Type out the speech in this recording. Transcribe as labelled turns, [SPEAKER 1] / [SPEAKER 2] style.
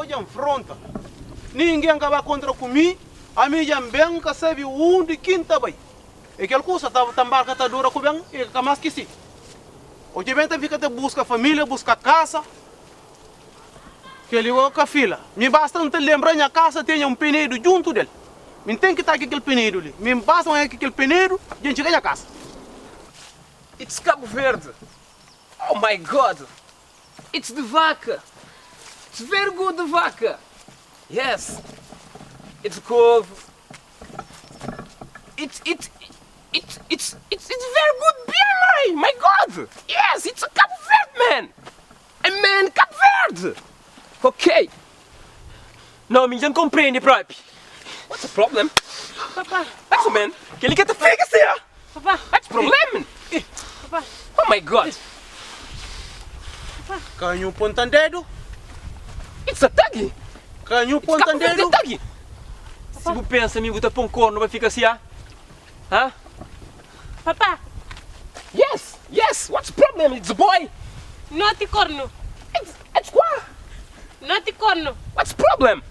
[SPEAKER 1] Dja N fronta, ningen ka ba kontra ku mi, ami dja N ben, N ka sabe undi ki N ta bai. E kel kusa ta ta nbarka ta dura ku ben, e ka mas ki si. Odja ben ta fika ta buska familia, buska kasa. Kel-li go ka fila. Mi basta N ta lenbra nha kasa tenha un penedu djuntu del. Mi N ten ki ta ki kel penedu li. Mi basta N ki kel penedu dja N txiga nha kasa.
[SPEAKER 2] It's Cabo Verde Oh my God It's de vaca It's very good de vaca Yes It's couve It's it's it's it's it's it's very good beer my my God Yes it's a Cabo Verde man I man Cabo Verde Ok
[SPEAKER 3] Não, mi dja N konprende propi.
[SPEAKER 2] What's the problem?
[SPEAKER 4] Papa.
[SPEAKER 2] What's the man?
[SPEAKER 3] Kel-li ka ta fika si, ah!
[SPEAKER 4] Papa.
[SPEAKER 2] What's the problem?
[SPEAKER 4] Papa.
[SPEAKER 2] Oh my God!
[SPEAKER 4] Papa.
[SPEAKER 1] Ka nhu ponta-m dedu.
[SPEAKER 2] It's a tagi!
[SPEAKER 1] Ka nhu ponta-m dedu.
[SPEAKER 2] It's a tagi!
[SPEAKER 3] Si bu pensa mi bu ta pon kornu pa fika si, ah? Ah?
[SPEAKER 4] Papa.
[SPEAKER 2] Yes, yes, what's the problem? It's a boy!
[SPEAKER 4] Noti kornu.
[SPEAKER 2] It's, it's what?
[SPEAKER 4] Noti kornu.
[SPEAKER 2] What's the problem?